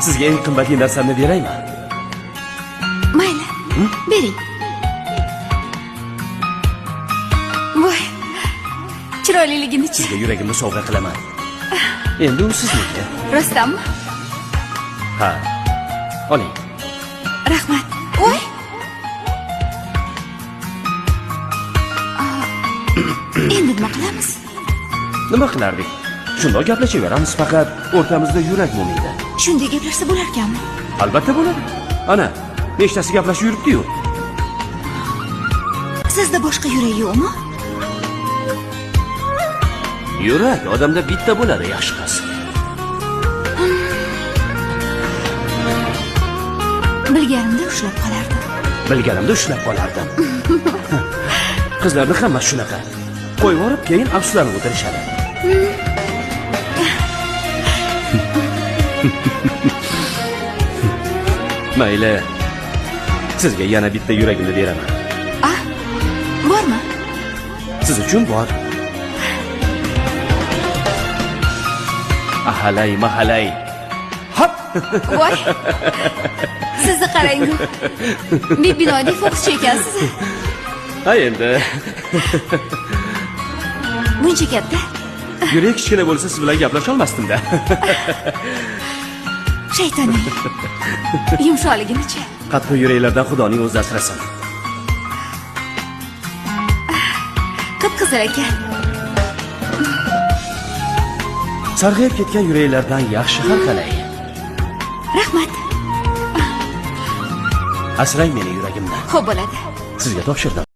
Sizga eng qimmatli narsamni beraymi? Mayli, bering. Voy, chiroyliligini-chi. Sizga yuragimni sovg'a qilaman. Endi u sizniki. Rostdanmi? Ha. Oling. Rahmat. Voy. Endi nima qilamiz? Nima qilardik? Shundoq gaplashaveramiz, faqat o'rtamizda yurak bo'lmaydi. Shunday gaplashsa bo'larkanmi? Albatta bo'ladi. Ana, nechtasi gaplashib yuribdi-yu. Sizda boshqa yurak yo'qmi? Yurak odamda bitta bo'ladi, yaxshi qiz. Bilganimda ushlab qolardim. Bilganimda ushlab qolardim. Qizlarni hammasi shunaqa. Qo'yib yuborib, keyin afsuslanib o'tirishadi. Mayli. Sizga yana bitta yuragimni beraman. Ah, bormi? Siz uchun bor. Ahalay mahalay. Hop! Voy. Sizni qarang-u. Bibinoydek fokuschi ekansiz. Ha endi. Buncha katta. Yurak kichkina bo'lsa siz bilan gaplasha olmasdim-da. Shaytoniy. Yumshoqligini-chi. Qattiq yuraklardan Xudoning o'zi asrasin. Qip-qizil ekan. Sarg'ayib ketgan yuraklardan yaxshi har qalay. Rahmat. Asrang meni yuragimdan. Xo'p bo'ladi. Sizga topshirdim.